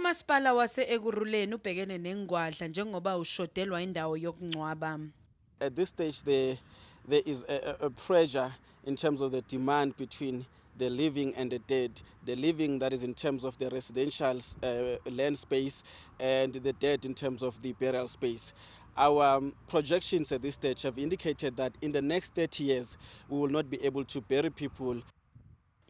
Umasipala wase-Ekurhuleni ubhekene nengwadla njengoba ushodelwa indawo yokungcwaba. At this stage, there is a pressure in terms of the demand between the living and the dead. The living, that is in terms of the residential land space, and the dead in terms of the burial space. Our projections at this stage have indicated that in the next 30 years, we will not be able to bury people.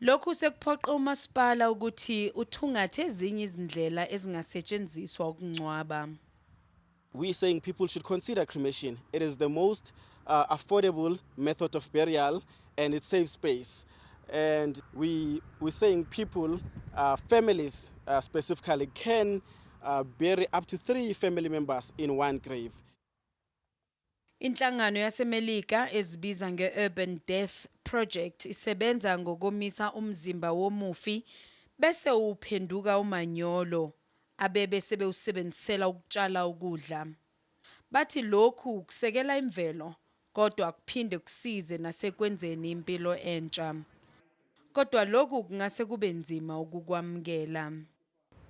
Lokhu sekuphoqa umasipala ukuthi uthungathe ezinye izindlela ezingasetshenziswa ukungcwaba. We're saying people should consider cremation. It is the most affordable method of burial and it saves space. And we're saying people, families specifically, can bury up to three family members in one grave. Inhlangano yaseMelika ezibiza nge-Urban Death Project isebenza ngokomisa umzimba womufi bese uphenduka umanyolo abebe sebewusebenzisela ukutshala ukudla. Bathi lokhu kusekela imvelo kodwa kuphinde kusize nasekwenzeni impilo entsha. Kodwa lokhu kungase kube nzima ukukwamukela.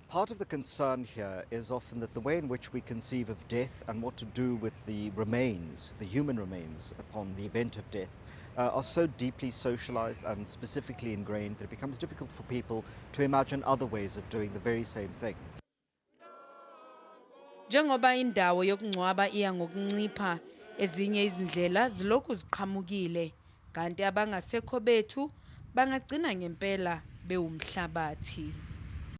Part of the concern here is often that the way in which we conceive of death and what to do with the remains, the human remains upon the event of death, are so deeply socialized and specifically ingrained that it becomes difficult for people to imagine other ways of doing the very same thing. Njengoba indawo yokungcwaba iya ngokuncipha, ezinye izindlela zilokhu ziqhamukile, kanti abangasekho bethu bangagcina ngempela bewumhlabathi.